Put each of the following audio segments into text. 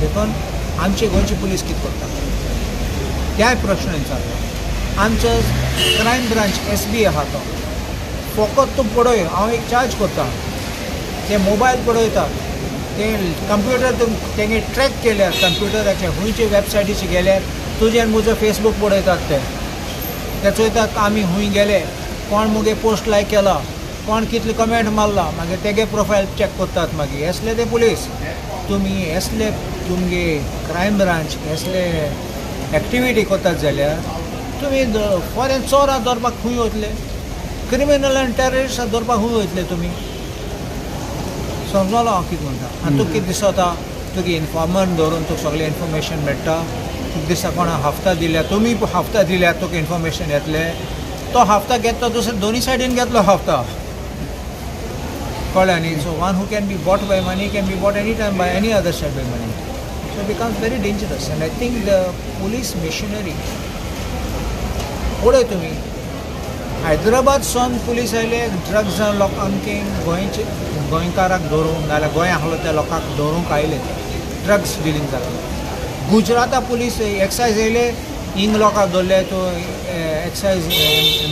देखून आमचे गोंयची पुलीस कितें करता त्याय प्रश्न विचारता. आमचो क्रायम ब्रांच SB आहा तो फकत तूं पळय, हांव एक चार्ज करता, ते मोबायल पळयतात, ते कंप्युटर तेंगे ट्रॅक केल्यार कंप्युटराचे खंयचे वेबसायटीचे गेल्यार तुजें आनी म्हजो फेसबूक पळयतात, ते चोयतात आमी खूंय गेले, कोण मुगे पोस्ट लायक केला, कोण कितले कमेंट मारला, मागीर तेगे प्रोफायल चॅक करतात. मागीर असले ते पुलीस. तुमी असले तुमगे क्रायम ब्रांच असले एक्टिविटी करतात जाल्यार तुमी फॉरेन चोरां दवरपाक खूंय वतले, क्रिमिनल आनी टेररिस्टां दवरपाक खूंय वयतले तुमी? समजलो हांव कितें म्हणटा? आनी तुका कितें दिसता, तुका इन्फॉर्मर दवरून तुका सगळें इन्फॉर्मेशन मेळटा, तुका दिसता कोणा हफ्ता दिल्या, तुमी हफ्ता दिल्यार तुका इन्फॉर्मेशन येतलें, तो हफ्ता घेतलो दुसरे दोनी सायडीन घेतलो हफ्ता, कळ्ळें न्ही? So one who can be bought by money can be bought any time by any other side by money. So it becomes very dangerous. And I think the police machinery पळय तुमी, हैदराबाद सावन पुलीस आयले ड्रग्सां लोकांक गोंयचे गोंयकाराक धरूंक, नाजाल्यार गोंय आहलो त्या लोकांक धरूंक आयले, ड्रग्स डिलींग जाता. गुजराता पुलीस एक्सायज आयले, हिंग लोकांक धरले, तो एक्सायज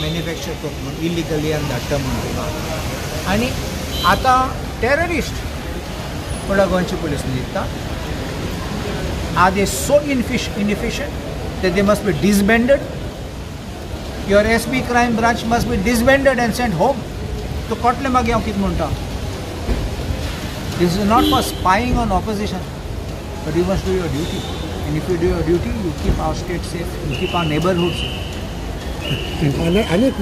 मॅन्युफॅक्चर करता म्हणून इलिगली आनी धाडटा म्हणून. आनी आतां टेररिस्ट म्हणल्यार गोंयची पुलीस न्हिदता. Are they so inefficient that they must be disbanded? Your SB crime branch must be disbanded and sent home. तो कळटलें मागीर हांव कितें म्हणटा. This is not for spying on opposition, but you must do your duty. And if you do your duty, you keep our state safe, you keep our neighborhood safe. अनेक